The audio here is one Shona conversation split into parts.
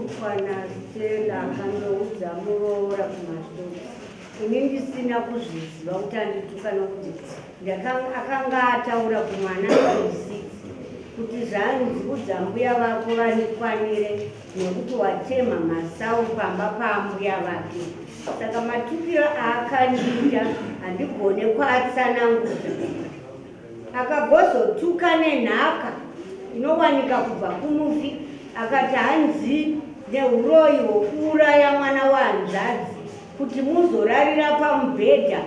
Ndatukwa naStella, akandoudza muroora kumashops. Ini ndisina kuzviziva kuti andituka, nokuti akanga ataura kumwana 26 kuti zvanzi udza mbuya vako vanikwanire nekuti watema masau pamba paambuya vake. Saka matukiro aakandiita handigone kuatsanangudza. Akagozotuka nenhaka inowanika kubva kumufi, akati hanzi neuroyi hwokuuraya mwana wahanzvadzi kuti muzorarira pamubhedha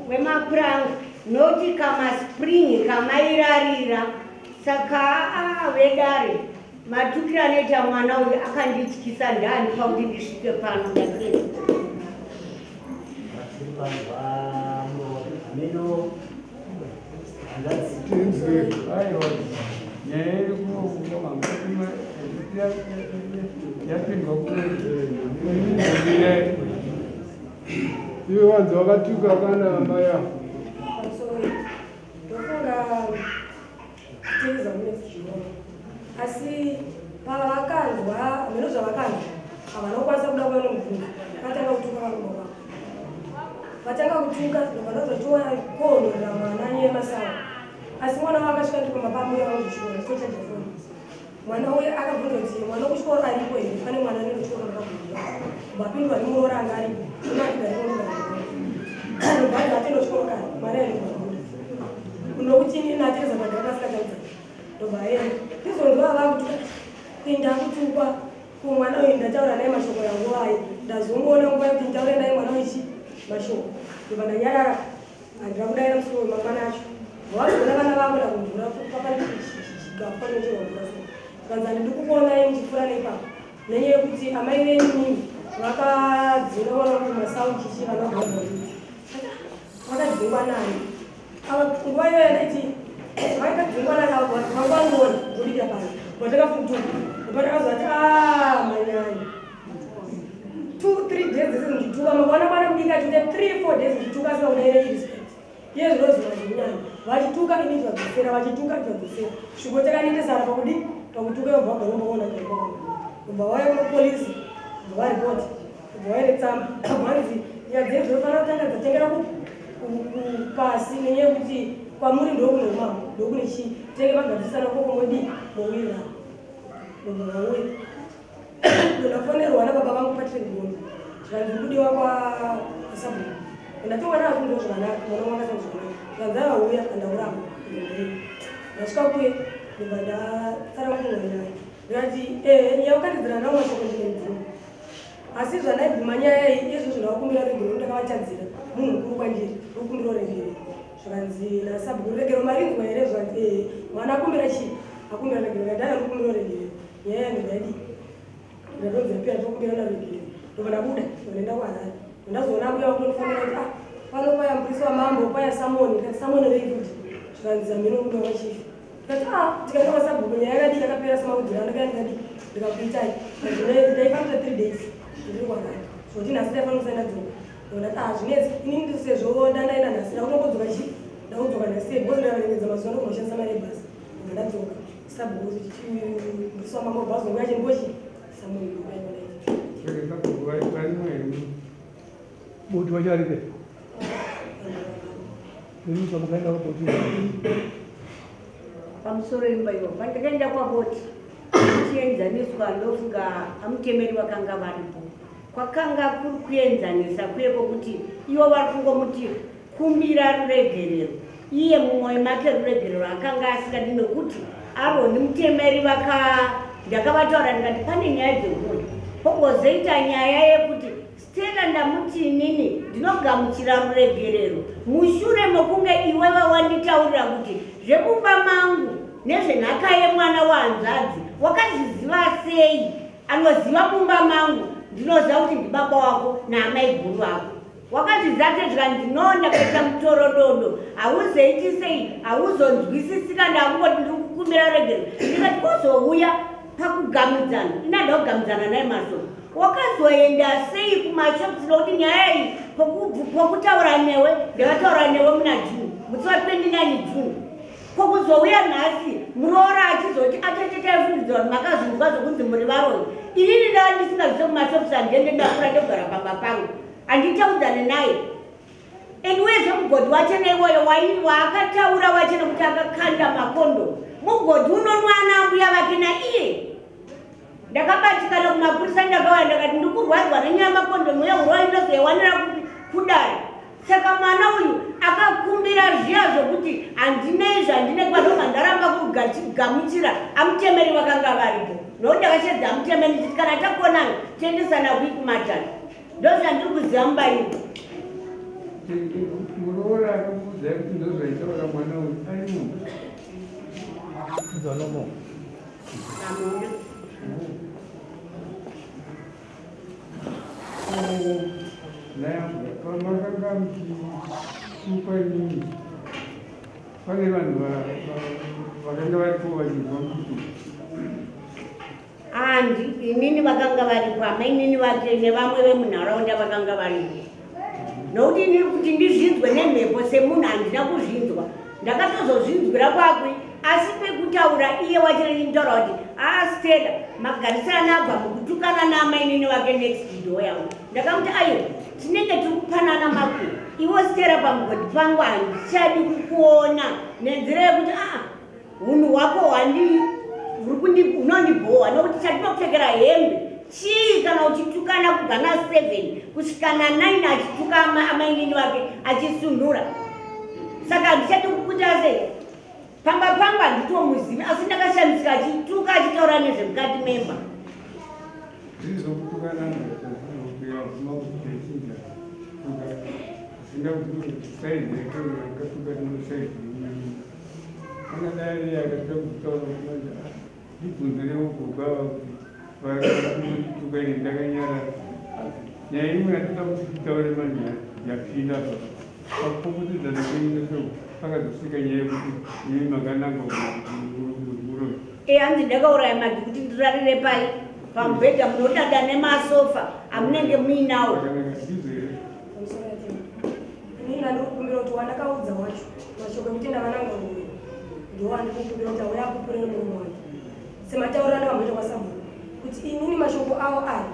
wemapuranga, noti kamaspring kamairarira. Saka aa, vedare, matukiro anoita mwana uyu akandityisa, ndaandipa kuti ndisvike pano. Ndapedza. Tiri panzwa ameno hanzvadzi. Tinzwe, aiwa, nyaya iri kuno yapindwa kuirai. Iwe wanzi wakatuka kana amai ako. Pamusoro, ndofunga kutengeza mune zviona, asi pavakanzwa hameno zvavakanzwa, havana kukwanisa kuda kuva nomubvunzo. Vatanga kutuka varume vavo, vatanga kutuka, ndobva ndazotiwa kohonorera mwana nyaya yemasawa. Asi mwana wavo akasvika ndi pamba pambuya vangu kuchikoro, ndichitochaja foni. Mwana uye akabvunza kuti mwana kuchikoro aripo here, pane mwana anoenda kuchikoro akabvunza, vapindwa nemuroora anga aripo, ndobva atenda kuchikoro kare mwana aendobvabuda nokuti ini natereza madhaka asikataudza. Ndobva aenda, ndizonzwa vakutuka kuenda kutukwa kumwana uyu. Ndataura naye mashoko yanguva ai, ndazongoona nguva yekuti nditaure naye mwana uyu chi mashoko, ndobva ndanyarara, handira kudaira musoro mangwana acho. Vazoona vana vangu nakumvura papane chigaba panocherwa mvura, so kanzi handidi kukuonai muchipfuura neipapo nenyaya yekuti amai venyu mimi vakadzinga mwana wangu masau chichi vana bhabhaiti vakadzingwa nani. Ava nguva iyoyo ndaiti vakadzingwa nani ava vangwandiona ndobikira pano vatakafutuka, ndopandakazoti a manyanya 2, 3 days dzese ndichituka. Mangwana mwana mudiki achiita 3, 4 days ndichituka asina kudaira irespect iye zvinoziva zvenyanya. Vachituka, ini ndivadzosera, vachituka, ndivadzosera, sviko takanetesana pakudi pakutuka. Yobva wagara ubva wauya kunopolisi, ubva waripoti, ubva waine tsamba, bvanzi nyaya dzenyu dzinofanira kutanga dzatengera pasi nenyaya yekuti kwamuri ndokune umambo, ndokune chii, tenge magadzirisana koko, modii mowirirana. Ndobva vauya, ndafonerwa nababa vangu Patrick Gondo, zvikanzi kudiwa kwasabhuku. Ndati mwana azvinzwa zvakanaka, mwana wangu asanzwa zvakanaka. Zvikanzi auya, andauramba. Ndasvika kuye, ndobva ndatsanangurwa nyaya, ndikati ehe, nyaya ukatidzira nawo mashoko ndinebvuma, asi zvandaibvuma nyaya iyi izvozvo ndakakumbira regero, ndakavatadzira munhu mukuru kwandiri, ndokumbirawo regero. Zvikanzi nasabhuku, regero marinzwa here? Zvikanzi ehe, mwana akumbira chii? Akumbira regero. Ndati aya, ndokumbirawo regero, nyaya yangu ndadii, ndatonzi yapera, tokumbira naregero. Ndobva ndabuda, ndoenda kuHarare. Ndazoona mbuya vakundifonera kuti, ah, pano paya mupurisa wamambo paya samoni. Ndikati, samoni rei futi? Zvikanzi zameno kuda wachief. Ndikati, ah, tikaenda kwasabhuku nyaya yakadii? Yakapera semaudziro andakaya. Ndikadii? Ndikakuitai, ndaifanira 3 days ndiri kuHarare, zvokuti nhasi ndaifanira kusaenda dzoka. Ndati, ah, zvinetsi, inini sezvo ndandaenda nhasi, ndakutongodzoka chi ndakudzoka nhasi because ndaverengedza mazuva ndokunoshandisa mari yebhasi. Ndobva ndadzoka, sabhuku, mupurisa wamambo bvazonguya chimbochi samoni. Saka sabhuku varimo here? Boti wacho aripe irusa mukaenda kwaboti. Pamusoro imba iwo, pandakaenda kwaboti chienzaniswa, ndofunga amutemeri vakanga varipo, kwakanga kuri kuenzanisa kuye kwokuti ivo vari kungomuti kumbira ruregerero, iye mumwoyo make ruregerero akanga asingadi, nokuti Aroni mutemeri vaka ndakavataura, ndikati pane nyaya dzeuroyi, pogozoita nyaya yekuti Stella ndamuti inini ndinogamuchira ruregerero mushure mokunge iwewe wanditaurira kuti zvemumba mangu nezvenhaka yemwana wahanzvadzi wakazviziva sei. Anoziva mumba mangu ndinoziva kuti ndibaba wako naamai guru vako, wakazviziva sei? Zvikanzi no, ndakaita mutorododo, hauzoiti sei, hauzonzwisisika, ndakungoti ndiri kukumbira regero. Ndikati kozouya pakugamidzana, inada kugamidzana naye mashoko, wakazoenda sei kumashops? Nokuti nyaya iyi pokutaura newe ndakataura newe muna June, musi wa29 June, kwokuzouya nhasi. Muroora achizoti atetetaifungidzira kuti makazvinzwa zvokunzi muri varoyi. Inini ndaa ndisingazvise kumashops, handiende, ndakura ndogara pamba pangu, handitaudzane naye. And uyezve mugodhi wachena iwoyo waakataura wachena kuti akakanda makondomu, mugodhi unonwa ana ambuya vake naiye. Ndakabatikana kumapurisa, ndakauya ndakati ndikurwadzwa nenyaya yemakondomu yeuroi, ndozoiwanira kupi kudare? Saka mwana uyu akakumbira zviya zvokuti handinei zvandine kwanobva ndaramba kugamuchira. Amutemeri vakanga varipo, nokuti ndakashedza amutemeri ndichiti kana takuonana tiendesana kui kumatani. Ndozvandiri kuziva mubairo. Muroora akakuudzai kuti ndozvaitaura mwana uyu ari munhu? Hamuna. Pamakanga muchitukwa inini, pane vanhu vakanga varipo vachinzwa muchituka? Handi inini, vakanga varipo amainini vake nevamwe vemunharaunda vakanga varipo, nokuti inini kuti ndizvinzwe nemhepo semunhu handina kuzvinzwa, ndakatozozvinzwira kwakwe. Asi pekutaura iye wachirechimutaura kuti aStella magarisana abva mukutukana naamainini vake next door yangu, ndakamuti aiwa, tinenge tiri kupanana makuru. Iwo Stella, pamugodhi pangu handichadi kukuona nenzira yekuti aa unhu hwako hwandi unondibhowa, nokuti chatinopfekera hembe chii kana uchitukana kubva na7 kusvika na9 achituka amainini vake achisunhura? Saka handichadi kukuta sei pamba pangu, handitomuzivi. Asi ndakashamisika achituka achitaura nezvemukati memba. Zviri zvokutukana zvinobvuma kuti chinja zvinga kuti saizi yake akatuka nesaizi imweni angadai akatira kutaura kuti manje ndibvunzirewo kugava kuti varikutuka ini ndakanyarara. Nyaya imwe yatida kuti titaure manje yapinda pa pakupopotedzana kwenyu so pakazosvika nyaya yekuti imi makananga muroyi. E, hanzi ndakauraya magi kuti ndirarire pai pamubhedha munodada nemasofa amunenge muinawo. Zvakanaka, ndizvo here? Pamusoro yatema, inini ndandikukumbira kuti wandakaudza wacho mashoko ekuti ndavananga uyu ndo wandikukumbira kuti auya apupure nemurume wake sematauriro andakamboita kwasabhuku, kuti inini mashoko avo aya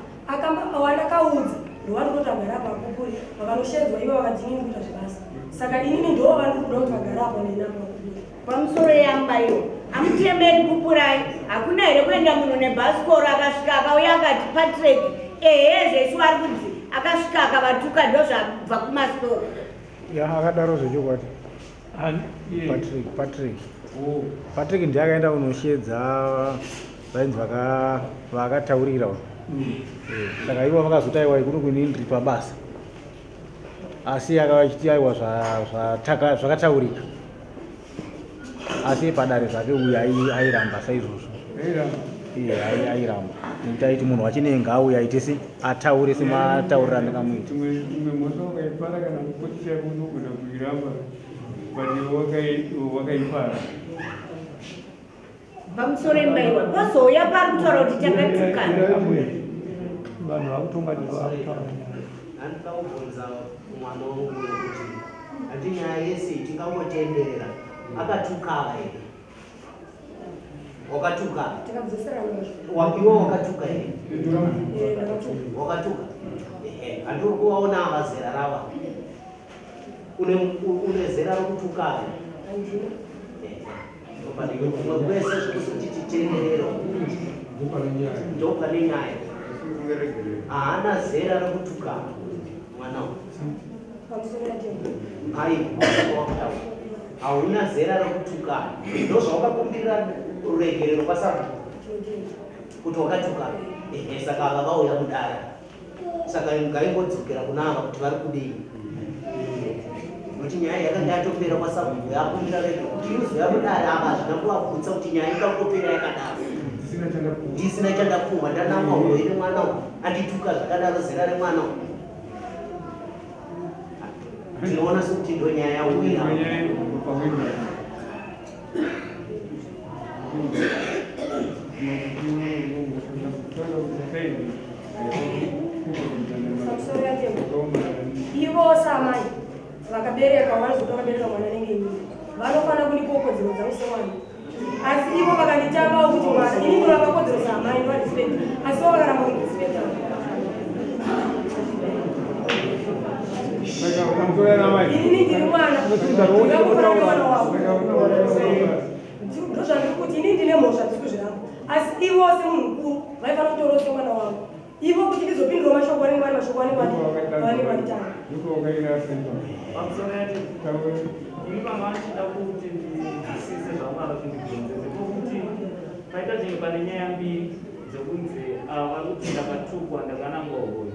wandakaudza ndowandikutoti agara apa apupure. Vakanoshedzwa ivo vakati inini kuita zvebasa, saka inini ndo vandiri kuda kuti vagara apa neni apa vapupure. Pamusoro yambaiwo hamutemeri, pupurai. Hakuna here kuenda munhu nebhasikoro akasvika akauya akati Patrick ehe zvesu ari kunzi akasvika akavatuka, ndozvabva kumasitoro? Ya, akadaro zvechokwadi. Patrick, Patrick. Patrick ndiye akaenda kunoshedza vainzi vakataurira. Saka ivo vakazoti aiwa, kuno kuini ndiri pabasa, asi akavachiti aiwa, zvakataurika, asi padare zvake uyu airamba saizvozvo. Airamba? Iye airamba nekuti aiti munhu wachinenge auya aite se ataure sematauriro andakamuita. Imwe mhosva ukaipara kana mukoti chako unogona kuiramba, but wakaipara. Pamusoro yembaiwa pozouya pari kutaura kuti takatukana. Vanhu vakutonga ndivakutaura nyaya. Handida kubvunza mwana wangu kuti handi nyaya yese tingangotenderera, akatuka here? Wakatuka? Tikadzoserana mashoko. Iwe wakatuka here? Eh, ndakatuka. Wakatuka? Ehe, handiri kuvaona ava zera rava une zera rokutuka here? Handina. Kumwe kwese zvekuzoti titenderero ndopane nyaya, haana zera rokutuka mwana uyu. Pamusoro yatema. Ai, wakutaura hauna zera rokutuka, ndozvawakakumbirira ruregerero kwasabhuku? Tinotenda. Kuti wakatuka? Ehe, saka ava vauya mudara, saka ngaingodzokera kuna ava kuti vari kudii, nokuti nyaya yakanga yatopera kwasabhuku, yakumbira rege kuti izoya mudare. Ava hazvina kuvagutsa kuti nyaya ikangopera yakadaro ndisina chandapuhwa, ndanangwa uroyi nemwana uyu andituka zvakadaro, zera remwana uyu. Ndinoona sekuti ndo nyaya yauya. Nyaya pamwe Pamusoro yatema, ivo samai vakabereka, vanozoti vakabereka mwana anenge inini, vanofanira kundipawo kodzero dzangu semwana. Asi ivo vakanditangawo kuti mwana ini ndovakakodzero saamai ndova-respect, asi ivo vakaramba kundirespecta. Inini ndiri mwana, ndingakufanana nemwana wavo. Ndozvandiri kuti inini ndine mhosva dziri kuzviramba, asi ivo semunhu mukuru vaifanira kutorawo semwana wangu. Ivo kuti ndizopindurawo mashoko anenge vari mashoko anenge vanenge vanditanga. Pamusoro yacho, ini mama achida kuti ndinzwisise zvamwari kuti ndibvunze pokuti paita chinhu pane nyaya mbiri dzekunzi ava vari kuti ndakatukwa ndakanangwa hoyo,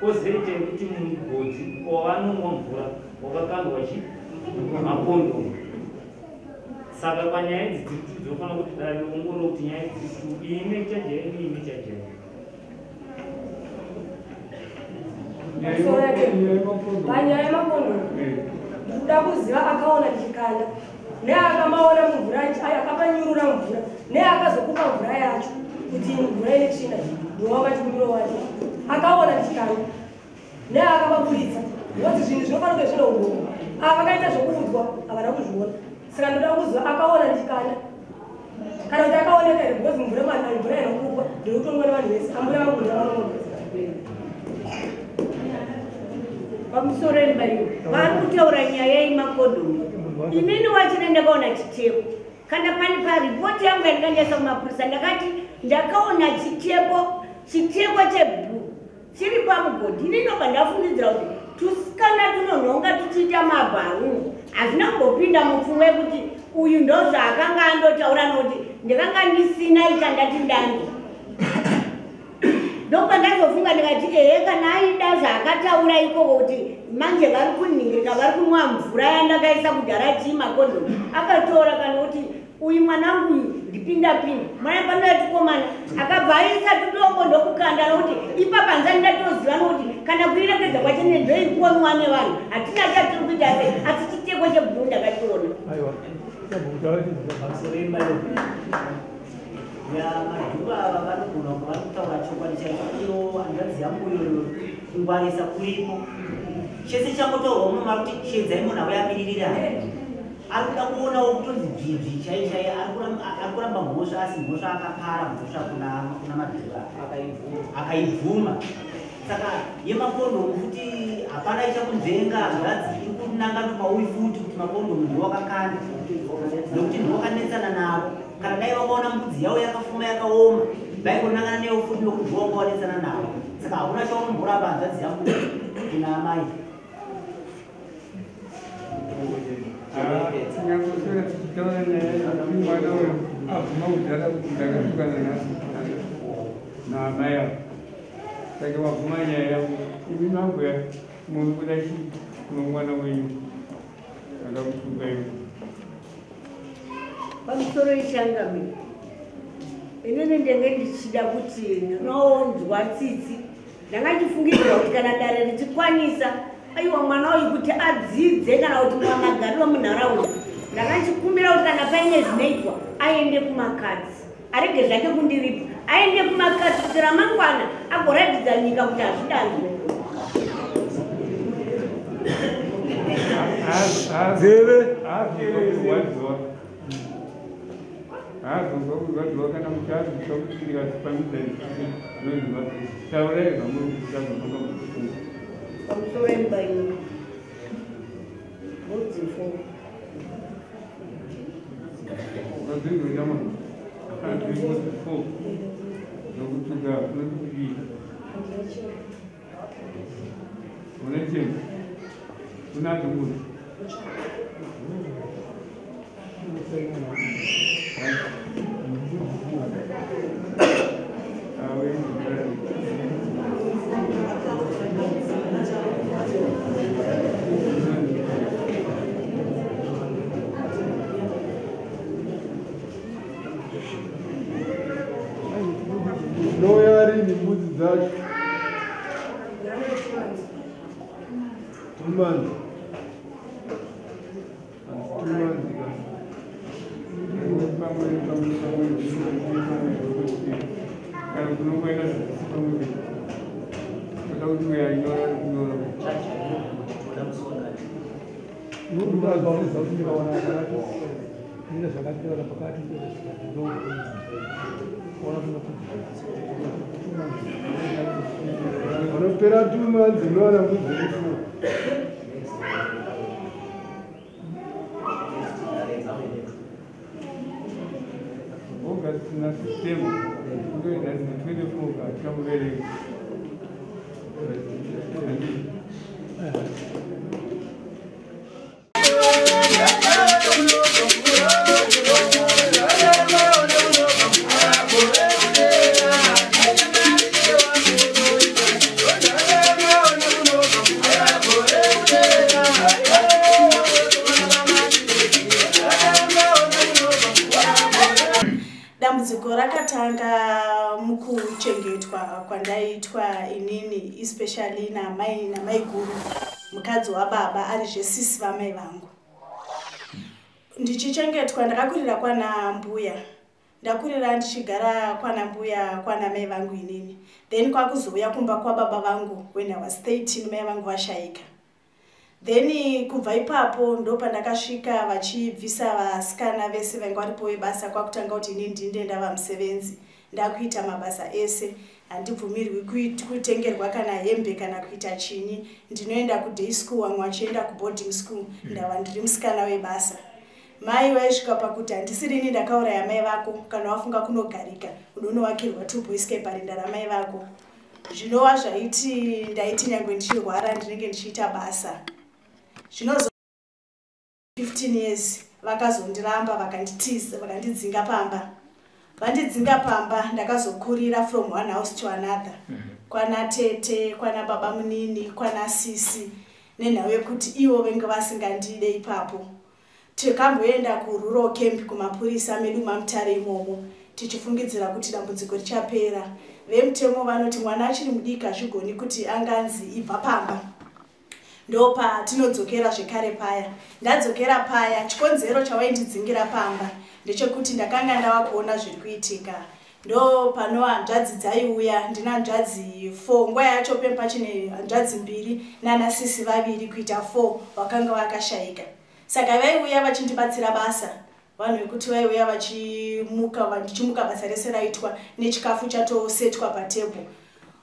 kwozoita yekuti mugodhi wavanonwa mvura wakakandwa chi makondomu. Saka panyaya idzi dziri tu dzinofanira kuti dare riongorore kuti nyaya idzi dziri tu, iyi ine chaja iyi ine chaja iyi. Pamusoro yake, panyaya yemakondomu, ndikuda kuziva akaona ndichikanda neakamaona mumvura, akapanyurura mvura neakazokupa mvura yacho kuti mvura ine tsvina, ndowamachikumbiro wacho. Akaona ndichikanda neakavaburitsa, ngozi zvinhu zvinofanira kunge zvine umboo. Ava vakaita zvokuudzwa havana kuzviona, saka ndoda kuziva akaona ndichikanda kana kuti akaoneka here, because mvura mvura inokupwa ndinotonwa nevanhu vese, ambuya vangu ndavanoona. Pamusoro embariwo vari kutaura nyaya yemakondomu, inini wachina ndakaona chiteko. Kana pane paripoti yangu yandikandaisa kumapurisa, ndakati ndakaona chiteko, chiteko cheblue chiri pamugodhi. Ini ndobva ndafungidzira kuti tusikana tunonhonga tuchiita mabharu. Hazvina kumbopinda mupfungwa yekuti uyu ndozvaakanga andotaura, nokuti ndakanga ndisina ichandati ndanzwa. Ndobva ndazofunga ndikati ehe, kana aida zvaakataura ikoko kuti manje vari kunhingirika, vari kunwa mvura yandakaisa kudhara chii makondomu, akatora. Kana kuti uyu mwanangu uyu ndipinda pinda mwana panoya tukomana, akabva aisa tudombo ndokukanda, nokuti ipapa nzani ndatoziva, nokuti kana kuiregedza kwachene ndoikuonwa nevanhu, hatina chatiri kuita sei, asi chiteko cheblue ndakachiona. Pamusoro yembayo ya Madhuva, ava vanogona kunge vari kutaura chokwadi chaicho. Iyo hanzvadzi yangu iyoyo, kungwarisa kuripo. Chese changotaurwa muno, mari kuti chiedzai munhu auya amiririra, ari kuda kuonawo kutonzi dzvinzvi chai chai. Ari kuramba mhosva, asi mhosva akapara mhosva kuna Madhuva, akaibvuma. Saka yemakondomu futi hapana ichakunzvenga. Hanzvadzi iri kunanga pauri futi kuti makondomu ndiwo wakakanda, nokuti ndiwo wakanetsana navo. Kana dai vakaona mbudzi yavo yakafuma yakaoma, vaingonangana newo futi, nokuti ndiwo wanga wanetsana navo. Saka hakuna chaunomboramba, hanzvadzi yangu, kuna amai. Tinyangoswera tichitaura nyaya yekuti mwana uyu abvuma kudhara kuti ndakatukana naamai avo, saka wabvuma nyaya yavo. Imi mambuya muri kuda chii nomwana wenyu akakutuka iwe? Pamusoro ichangamire, inini ndenge ndichida kuti ndinonzwa tsitsi. Ndanga ndichifungidzira kuti kana dare richikwanisa, aiwa, mwana uyu kuti adzidze, kana kuti magariro munharaunda, ndanga ndichikumbira kuti kana paine zvinoitwa aende kumakadzi, arege zvake kundiripa, aende kumakadzi kuti ramangwana agoratidza nyika kuti hazvidanzwe. Nzeve. Haazonzwa haazonzwa kurwadziwa kana kuti azonzwa kuti ndikazvifambidza nonzwa. Taurai zvamuri kuita, zvamanga muchifunga. Pamusoro embaino, mbudzi 4. Vazvinzwa mbudzi 4 zvokutuka, unoti kudii? Une chembe, unadzo mbudzi? Nouya rini mbudzi dzacho? 2 months, 2 months ka. Pamwe pamwe pamwe pamwe zvokuti kana kunongoenda zvisi pamwe toda kuti uyanyora kunyora. Chacha toda musi wakati. Ndazvizwa kuti ndikaona akati. Inoita zvakati kana pakati inoita zvakati vanopera 2 months unowana mbudzi iri 4. August na September kutoenda na 24 kamubereki. Dambudziko rakatanga mukuchengetwa kwandaitwa inini, especially namai namaiguru, mukadzi wababa ari zvesisi vamai vangu. Ndichichengetwa ndakakurira kwana mbuya, ndakurira ndichigara kwana mbuya kwana mai vangu inini. Then kwakuzouya kumba kwababa vangu when I was 13, mai vangu vashaika. Then kubva ipapo ndopandakasvika vachibvisa vasikana vese vainge varipo vebasa, kwakutanga kuti inini ndinde ndava musevenzi, ndakuita mabasa ese, handibvumirwi kutengerwa kana hembe kana kuita chinyi. Ndinoenda kuday school, vamwe vachienda kuboarding school, ndava ndiri musikana webasa. Mai vaisvika pakuti handisirini ndakauraya mai vako, kana wafunga kunogarika unonowakirwa 2 parinda ramai vako. Zvinova zvaiti ndaiti nyangwe ndichirwara ndinenge ndichiita basa. Zvinozo 15 years vakazondiramba, vakanditiza, vakandidzinga pamba. Vandidzinga pamba ndakazokurira from one house to another, kwana tete, kwana baba munini, kwana sisi, nenhau yekuti ivo venge vasingandide ipapo. Tikamboenda kurural camp kumapurisa medu maMutare imomo, tichifungidzira kuti dambudziko richapera. Vemutemo vanoti mwana achiri mudiki hazvigoni kuti anganzi ibva pamba. Ndopatinodzokera zvekare paya. Ndadzokera paya, chikonzero chawaindidzingira pamba ndechekuti ndakanga ndava kuona zviri kuitika. Ndo pano hanzvadzi dzaiuya, ndina hanzvadzi 4 nguva yacho pachine hanzvadzi 2 nana sisi 2 kuita 4 vakanga vakashayika. Saka vaiuya vachindibatsira basa, vanhu vekuti vaiuya vachimuka, ndichimuka basa rese raitwa nechikafu chatosetwa patebho.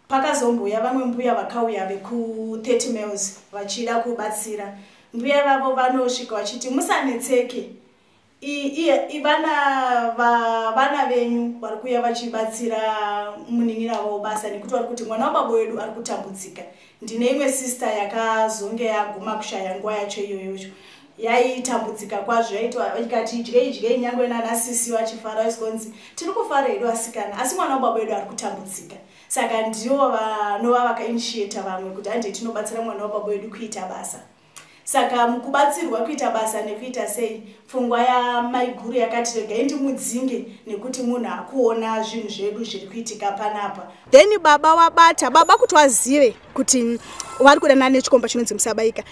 Pakazomboya vamwe mbuya vakauya veku 30 miles vachida kubatsira. Mbuya vavo vanosvika vachiti musanetseke, vana venyu vari kuuya vachibatsira munin'ina wavo basa, nekuti vari kuti mwana wababa wedu ari kutambudzika. Ndine imwe sister yakazonge yaguma kushaya nguva yacho iyoyocho, yaitambudzika kwazvo, yaitwa ikati idyei idyei nyangwe nanasisi vachifara, vaisikonzi tiri kufara hedu asikana, asi mwana wababa wedu ari kutambudzika. Saka ndivo vanova vakainitiata vamwe kuti hande tinobatsira mwana wababa wedu kuita basa. Saka mukubatsirwa kuita basa nekuita sei, pfungwa yamaiguru yakati regai ndimudzinge nekuti munhu akuona zvinhu zvedu zviri kuitika panapa. Then baba wabata baba kuti vazive kuti vari kudanana nechikomba chinonzi Musabaika.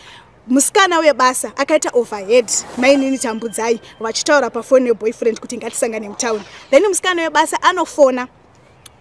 Musikana webasa akaita overhead mainini Tambudzai vachitaura pafoni neboyfriend kuti ngatisangane mutauni. Then musikana webasa anofona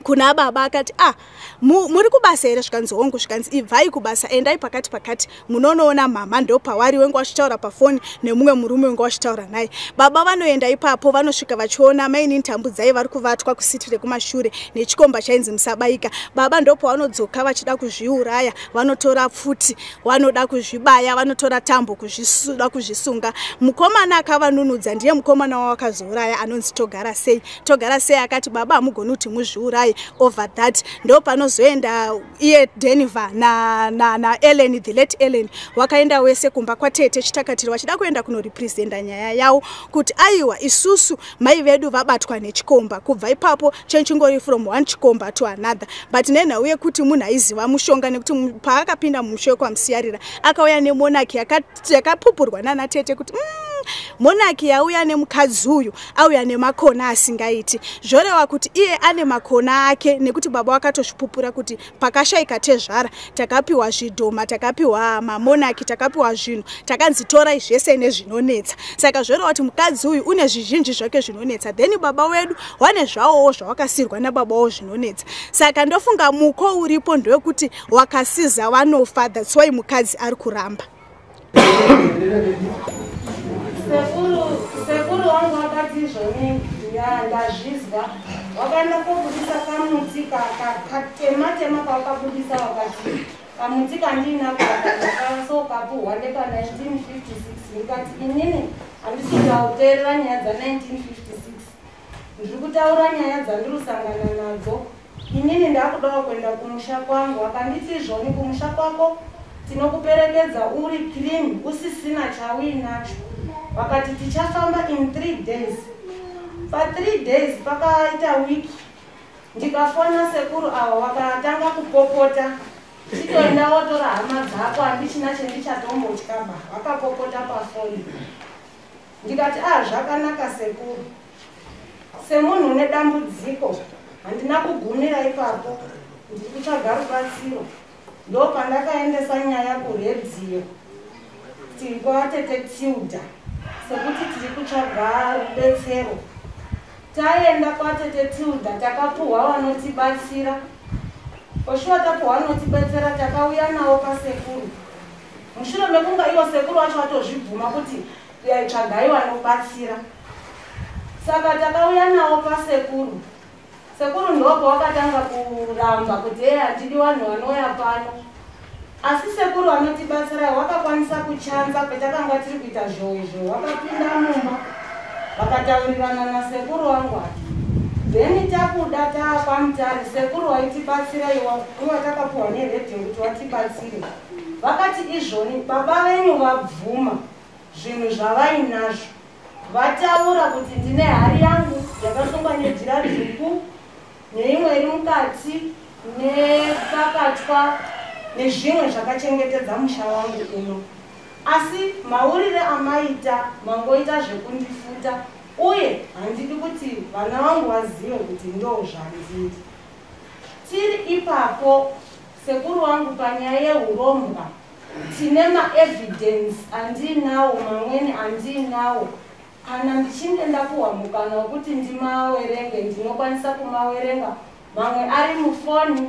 kuna baba akati ah, muri kubasa here? Zvikanzi hongu. Zvikanzi ibvai kubasa, endai pakati pakati munonoona mama ndopawari wengu vachitaura pafoni nemumwe murume wengu vachitaura naye. Baba vanoenda ipapo, vanosvika vachiona mainini Tambudzai vari kuvatwa kusiti rekumashure nechikomba chainzi Musabaika. Baba ndopavanodzoka vachida kuzviuraya, vanotora pfuti, vanoda kuzvibaya, vanotora tambo kuda kuzvisunga. Mukomana akavanunudza ndiye mukomana wawakazouraya anonzi Togara Sei. Togara Sei akati baba hamugoni kuti muzviuraye over that. Ndo panozoenda iye Denver na Ellen, the late Ellen, wakaenda wese kumba kwatete Chitakatiro vachida kuenda kunorepresenta nyaya yavo kuti aiwa isusu mai vedu vabatwa nechikomba. Kubva ipapo chenchingori from one chikomba to another, but nenhau yekuti munhu aiziva mushonga, nekuti paakapinda mumusha wekwaMusiyarira akauya nemonarchy yakapupurwa nana tete kuti monarchy yauya nemukadzi uyu auya nemakona asingaiti, zvoreva kuti iye ane makona ake, nekuti baba vakatozvipupura kuti pakashayika tezvara takapiwa zvidhoma, takapiwa mamonarchy, takapiwa zvinhu, takanzi torai zvese nezvinonetsa. Saka zvoreva kuti mukadzi uyu une zvizhinji zvake zvinonetsa. Then baba wedu wane zvavowo zvawakasirwa nababa wavo zvinonetsa. Saka ndofunga muko uripo ndewekuti wakasiza vanofa, that's why mukadzi ari kuramba. Sekuru Sekuru wangu akati izvoni ndazvizwa. Wakaenda kobudisa kamuti katema-tema kawakabudisa, wakati kamuti kandiinako ndakasokapuhwa ndepa 1956. Ndikati inini handisi kuteerera nyaya dza 1956, ndiri kutaura nyaya dzandiri kusangana nadzo. Inini ndakudawo kuenda kumusha kwangu. Akanditi izvoni kumusha kwako tinokuperekedza uri clean, usisina chauinacho. Vakati tichafamba in 3 days. Pa3 days pakaita wiki, ndikafona sekuru ava, vakatanga kupopota, chitoenda wotora hama dzako, handichina chendichatombotyaba. Vakapopota pafoni. Ndikati a zvakanaka sekuru, semunhu une dambudziko handina kugumira ipapo, ndiri kutsvaga rubatsiro. Ndopandakaendesa nyaya kuredhiyo kwatete Tilda, sekuti tiri kutsvaga rubetsero. Taenda kwatete Tilda, takapuhwa vanotibatsira. Oshuwa tapuhwa vanotibatsira, takauya navo pasekuru. Mushure mekunga ivo sekuru vacho vatozvibvuma kuti tsvagai vanobatsira, saka takauya navo pasekuru. Sekuru ndopo wakatanga kuramba kuti e handidi vanhu vanouya pano, asi sekuru vanotibatsira wakakwanisa kuchanza petakanga tiri kuita zhowe. Wakapinda mumba vakataurirana nasekuru wangu ati then takuda taakwamutare. Sekuru waitibatsira iwa takapuhwa neredhiyo kuti watibatsire, vakati izvoni baba venyu vabvuma zvinhu zvavainazvo, vataura kuti ndine hari yangu yakasungwa nejira dzvuku neimwe iri mukati nepakatwa nezvimwe zvakachengetedza musha wangu uno, asi maurire amaita mangoita zvekundifuta, uye handidi kuti vana vangu vazive kuti ndo zvandiri. Tiri ipapo sekuru wangu panyaya yeurombwa tine maevidence andiinawo, mamweni andiinawo. Kana ndichinge ndapuhwa mukana wekuti ndimawerenge, ndinokwanisa kumawerenga. Mamwe ari mufoni,